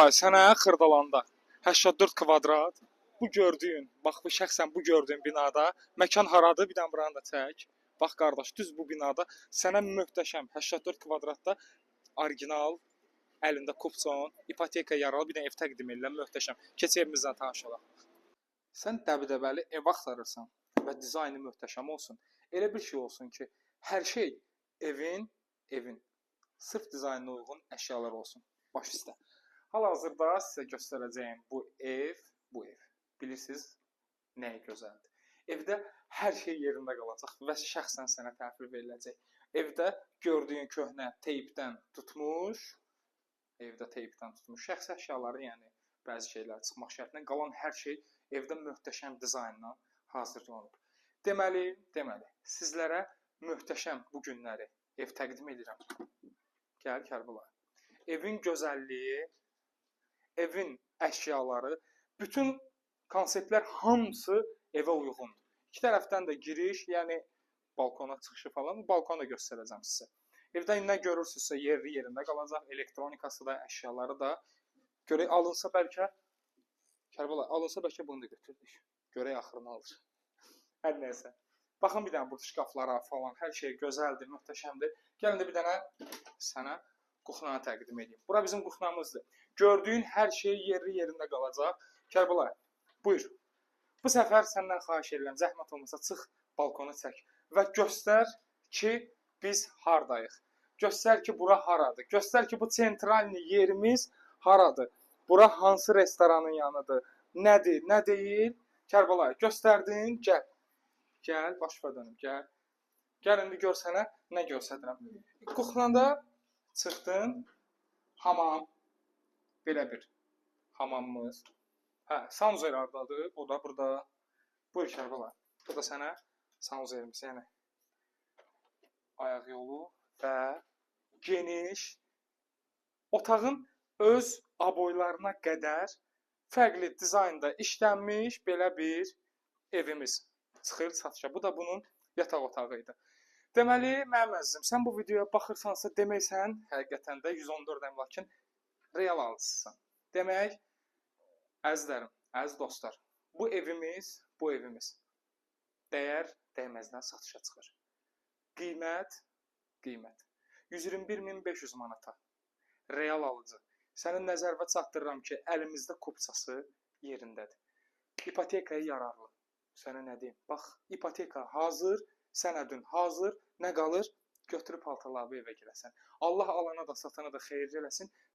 Kərbəlayı, sənə Xırdalanda 84 kvadrat bu gördüyün, bax bu şəxsən bu gördüyün binada məkan haradır? Bir dənə buranı da çək. Bax qardaş, düz bu binada sənə möhtəşəm 84 kvadratda orijinal əlində kupçon, ipoteka yaralı bir dənə ev təqdim edirəm, möhtəşəm. Keç evimizlə tanış olaq. Sən dəbdəbəli ev axtarırsan və dizaynı möhtəşəm olsun. Elə bir şey olsun ki, hər şey evin sırf dizaynına uyğun əşyalar olsun. Baş üstə. Hal-hazırda sizə göstərəcəyim bu ev, bu ev. Bilirsiniz nəyə gözəldir? Evdə hər şey yerində qalacaq və şəxsən sənə təhvil veriləcək. Evdə gördüyün köhnə teypdən tutmuş, evdə teypdən tutmuş şəxsi əşyaları, yəni bəzi şeylər çıxmaq şərti ilə qalan hər şey evdə möhtəşəm dizaynla hazırlanıb. Deməli, sizlərə möhtəşəm bu günləri ev təqdim edirəm. Gəl Kərbəlayı. Evin gözəlliyi, evin əşyaları, bütün konseptlər hamısı evə uyğundur. İki tərəfdən də giriş, yəni balkona çıxışı falan, balkonu da göstərəcəm sizə. Evdə nə görürsünüzsə yerli yerində qalacaq, elektronikası da, əşyaları da. Görək alınsa bəlkə Kərbəlayı, alınsa bəlkə bunu da götürdük. Görək axırını alır. Hər nəysə. Baxın bir dənə burada şkaflara falan, hər şey gözəldir, möhtəşəmdir. Gəlin də bir dənə sənə kuxnanı təqdim edeyim. Bura bizim kuxnamızdır. Gördüyün hər şey yerli yerində qalacaq. Kərbəlayı, buyur. Bu səfər səndən xahiş edirəm, zəhmət olmasa çıx balkona çək və göstər ki, biz hardayıq. Göstər ki, bura haradır. Göstər ki, bu sentralni yerimiz haradır. Bura hansı restoranın yanıdır? Nədir, nə deyil? Kərbəlayı, göstərdin, gəl. Gəl, baş dönüm, gəl. Gəl indi gör sənə nə göstərirəm. Kuxnada çıxdın, hamam, belə bir hamamımız. Hə, sanuzel hardadır? O da burada. Buyur Kərbəlayı. Bu da sənə sanuzelimiz, yəni ayaq yolu və geniş otağın öz aboylarına qədər fərqli dizaynda işlənmiş belə bir evimiz çıxır satışa. Bu da bunun yataq otağı idi. Deməli, mənim əzizim, sən bu videoya baxırsansa, demək sən həqiqətən də 114 əmlakın real alıcısısan. Demək, əzizlərim, əziz dostlar, bu evimiz dəyər dəyməzdən satışa çıxır. Qiymət, qiymət 121.500 manata. Real alıcı. Sənin nəzərə çatdırıram ki, əlimizdə kupçası yerindədir. İpotekaya yararlı. Sənə nə deyim? Bax, ipoteka hazır, sənədin hazır, nə qalır? Götürüb paltarları evə girəsən. Allah alana da, satana da xeyir eləsin.